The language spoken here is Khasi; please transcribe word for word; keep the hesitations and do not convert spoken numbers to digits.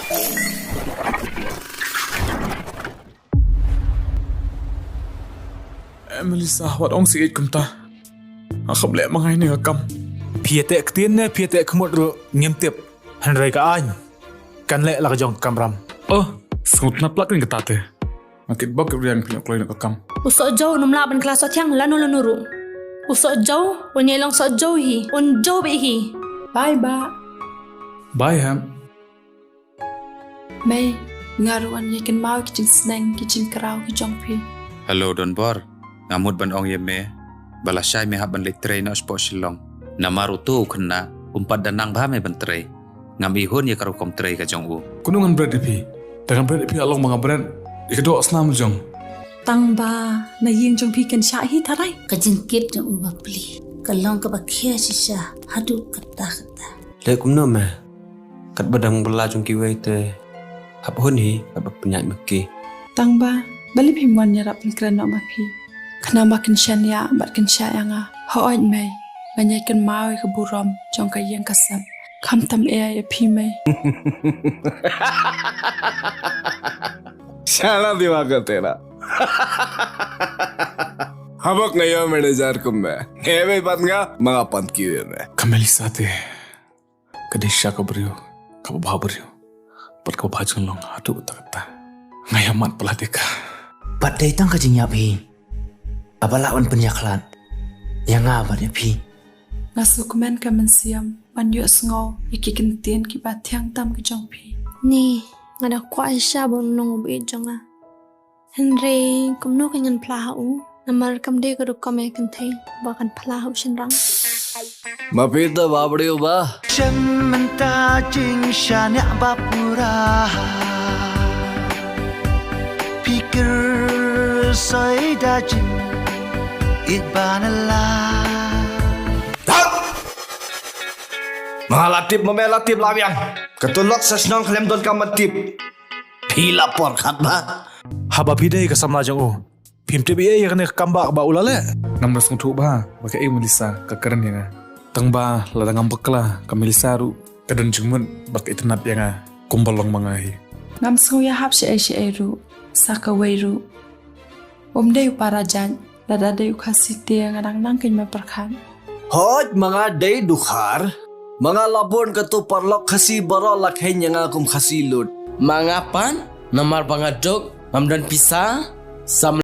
Eh, Melissa, wat ong sih kumta. Nga kham leh ma nga ïa kane ka kam. Phi ïa teh ktien ne phi ïa teh khmut ruh ngim tip. Hynrei ka aiñ kan leh la ka jong ka kamram. Oh, sngewtynnat palat kane kata te. Nga kit bok kit riang phi ïoh kloi na ka kam. U Sohjew un ym lah ban kylla sohthiang lano lano ruh. U Sohjew un ïai long Sohjew hi, un jew beit hi. Bye, Bah. Bye, Hep. Mei, nga ruh ngan ïai kynmaw ki jingsneng ki jingkraw ki jong phi. Hello Donbor, nga mut ban ong ïa me ba lashai me hap ban leit trei noh shapoh Shillong. Namar uto u khynnah um pat da nang bha me ban trei. Ngam ihun ïa ka rukom trei ka jong u. Kumno ngan bret ïa phi? Te ngan bret ïa phi la long ba nga bret ïa ka doh snam jong. Tang ba na ïing jong phi kan shah hi tharai. Ka jingkit jong u bapli ka long kaba khia shisha haduh katta katta. Leh kumno me? Katba dang bylla jong kiwei te hap hun hi katba pynïaid ma ki. Tang ba balei phim wan ïarap pynkren noh ma phi? Khnang ba kin shaniah bad kin shah ïa nga. Hooid mei, ngan ïai kynmaw ïa ka burom jong ka ïing ka sem. Khamtam ïa phi mei. Shala diwa ka tera. Habok nga ïa manager kum me. Hebe bat nga manga pan kiwe me. Ka Melissa te. Ka dei sha ka briew kaba bha briew bad kaba bha jinglong haduh katta katta. Nga ïa mad palat ïa ka. Bad dei tang ka jingïap hi kaba lah ban pynïakhlad ïa nga bad ïa phi. Nga sngewkmen ka mynsiem ban ïohsngew ïa ki kyntien kiba thiang tam ki jong phi. Ni, nga da kwah shisha ban long u baieit jong nga. Hynrei kumno kan ngan phla ha u? Namar kam dei ka rukom ïa kynthei ba kan phla ha u shynrang. Ma phi te ba briew ba. Shem mynta jingshaniah ba pura. Phi kyrsoh da jingïeit ba na la. Thang! Ma la tip ma me la tip la biang. Ka tulok sa shnong khlem don kam tip. Phi la por khat ba. Haba phi dei ka samla jong u. Phim tip ei ïa kane ka kam ba u la leh. Ngam da sngewthuh ba ba kaei Melissa ka kren ïa nga. Tang ba lada ngam bakla ka Melissa ruh ka don jingmut ba ka itynnad ïa nga kumba long ma nga hi. Ngam sngew ïahap shaei shaei ruh sa kawei ruh. Um dei u para jait, lada dei u Khasi te nga dang nang kein ma pyrkhat. Hooid ma nga dei dkhar. Ma nga la bun kato paralok Khasi baroh la kheiñ ïa nga kum Khasi lut. Ma nga pat namar ba nga duk ngam don pisa. Sam